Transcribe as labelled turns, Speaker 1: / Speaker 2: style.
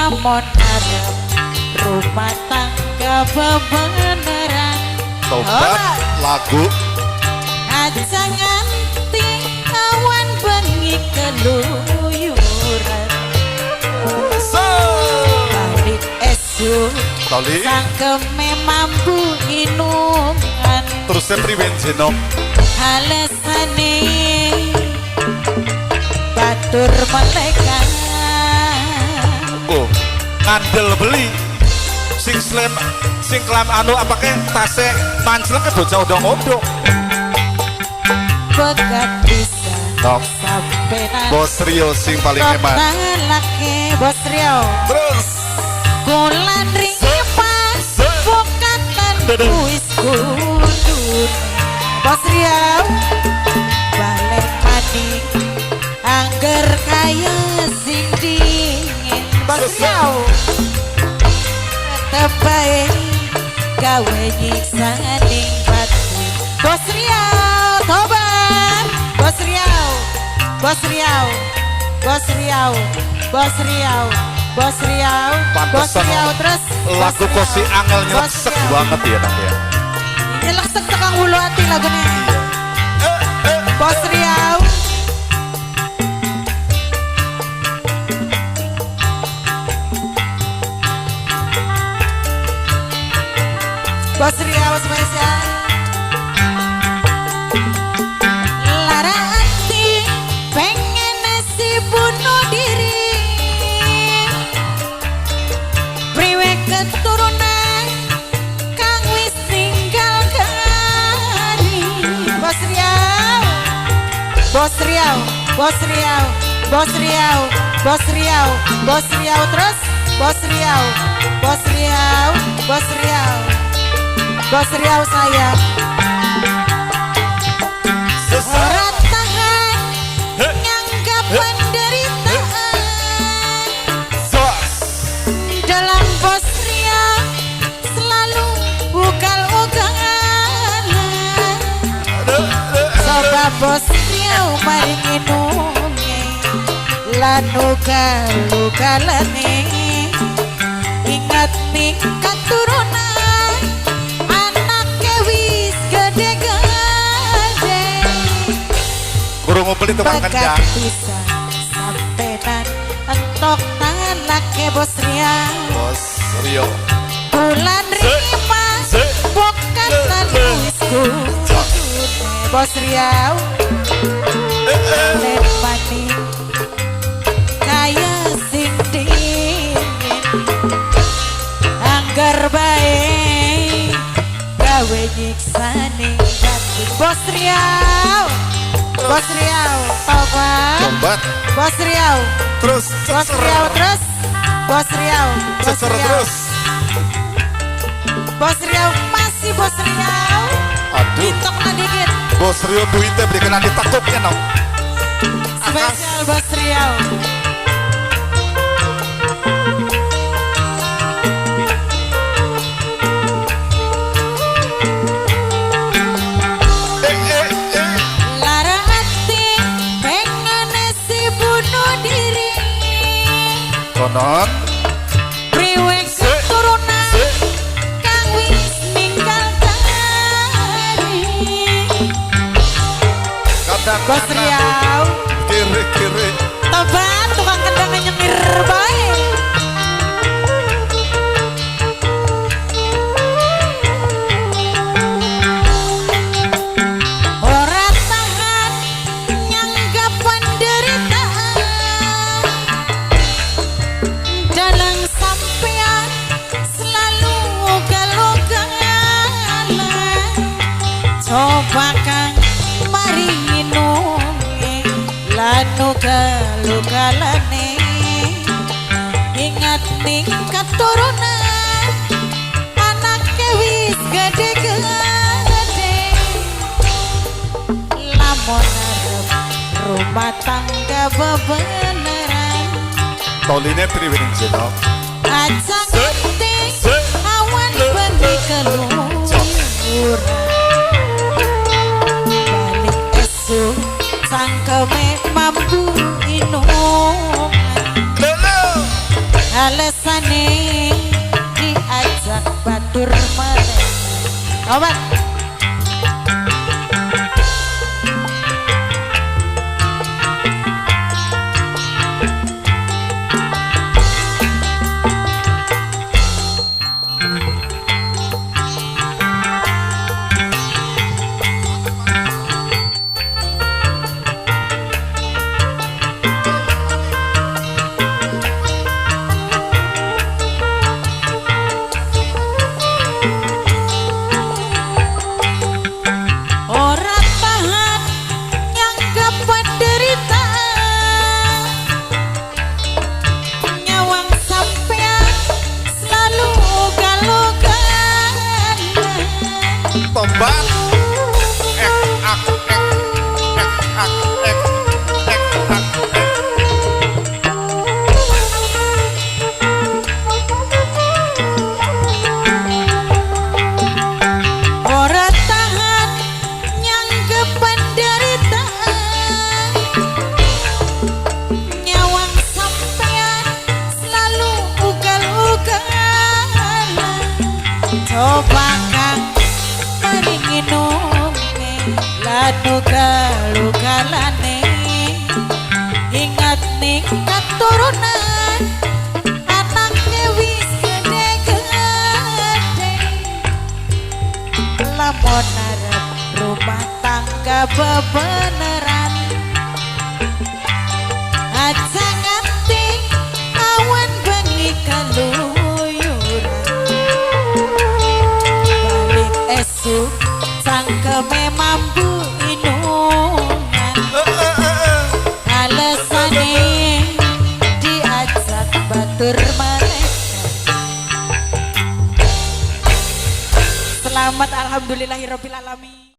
Speaker 1: Lamun arep rumah tangga bebeneran.
Speaker 2: Tobat lagu.
Speaker 1: Aja nganti awan bengi keluyuran.
Speaker 2: So.
Speaker 1: Balik esuk
Speaker 2: Toli.
Speaker 1: Cangkeme mambu inuman.
Speaker 2: Terusnya priwen Jenok?
Speaker 1: Alesane batur melekan.
Speaker 2: Oh, ngandel beli sing slam sing klam anu apake tase mancleng ke bocah odong-odong.
Speaker 1: Begat bisa
Speaker 2: Nok.
Speaker 1: Sampenan.
Speaker 2: Bos Rio sing paling hemat.
Speaker 1: Laki Bos Rio.
Speaker 2: Terus.
Speaker 1: Kulan ringipas
Speaker 2: Se.
Speaker 1: Bukatan
Speaker 2: Dadah.
Speaker 1: Wis kudun Bos Rio. Balik maning angger kaya sing dingin Bos
Speaker 2: Se, se.
Speaker 1: Rio. Tetep bae gawe nyiksa ning batin Bos Rio. Tobat Bos Rio. Bos Rio. Bos Rio. Bos Rio. Bos Rio. Bos
Speaker 2: Pantesan
Speaker 1: Rio terus Bos
Speaker 2: lagu
Speaker 1: Rio.
Speaker 2: Kosi angel
Speaker 1: Bos
Speaker 2: nyelesek
Speaker 1: Rio.
Speaker 2: Banget ya Nak ya.
Speaker 1: Nyelesek tekang wulu ati lagune. Bos Riau. Bos Riau spesial. Lara ati pengen si bunuh diri. Priwe keturunan kang wis tinggal kari. Bos Riau. Bos Riau, Bos Riau, Bos Riau, Bos Riau, Bos Riau terus, Bos Riau, Bos Riau, Bos Riau, Bos Riau saya. Ora tahan nyanggap penderitaan.
Speaker 2: Sos.
Speaker 1: Dalam Bos Riau selalu ugal-ugalan. Coba Bos Riau maring inunge lan ugal-ugalane. Ingat ning katurunan anake wis gede-gede.
Speaker 2: Kurang beli tukang
Speaker 1: Begat
Speaker 2: kendang.
Speaker 1: Bisa sampenan entok talake Bos Riau.
Speaker 2: Bos Rio.
Speaker 1: Bulan
Speaker 2: Se,
Speaker 1: rima
Speaker 2: se,
Speaker 1: bokatan
Speaker 2: se,
Speaker 1: wis kudune Bos Riau. Lepani kaya sing dingin angger bae gawe nyiksa ning batin Bos Riau. Bos Riau tobat.
Speaker 2: Tobat.
Speaker 1: Bos Riau.
Speaker 2: Terus.
Speaker 1: Bos Riau terus. Bos Riau. Bos
Speaker 2: Cecer
Speaker 1: Riau.
Speaker 2: Terus.
Speaker 1: Bos Riau masih Bos Riau.
Speaker 2: Aduh.
Speaker 1: Ditokna dikit.
Speaker 2: Bos Rio duitnya beli kena ditekuknya no.
Speaker 1: Spesial Bos Riau.
Speaker 2: Eh eh eh.
Speaker 1: Lara hati pengen si bunuh diri.
Speaker 2: Konon.
Speaker 1: Priwe
Speaker 2: Se,
Speaker 1: keturunan
Speaker 2: se.
Speaker 1: Kang wis ninggal kari.
Speaker 2: Kadang
Speaker 1: Bos
Speaker 2: kanan,
Speaker 1: Riau.
Speaker 2: Kiri kiri.
Speaker 1: Tobat tukang kendang nyengir bae. Ora tahan nyanggap penderitaan. Dalang sampean selalu ugal-ugalan. Coba kang mari nginunge lan ugal-ugalane. Ingat ning keturunan anake wis gede-gede. Lamun arep rumah tangga bebeneran.
Speaker 2: Toline priwe Jenok?
Speaker 1: Aja
Speaker 2: Se,
Speaker 1: nganti
Speaker 2: se,
Speaker 1: awan
Speaker 2: le,
Speaker 1: bengi
Speaker 2: le,
Speaker 1: keluyuran. Balik esuk cangkeme mambu inuman.
Speaker 2: Lele.
Speaker 1: Alesane
Speaker 2: Hebat. Ek ak ek ek ak ek ek ak ek.
Speaker 1: Ora tahan nyanggep penderitaan, nyawang sampean selalu ugal-ugalan. Coba kang maringinunge lan ugal-ugalane, ingat ning katurunan anake wis gede-gede. Lamun arep rumah tangga bebeneran, aja nganti awan bengi keluyuran, balik esuk cangkeme mambu inungan, alesane diajak batur mereka. Selamat, alhamdulillahirabbil alamin.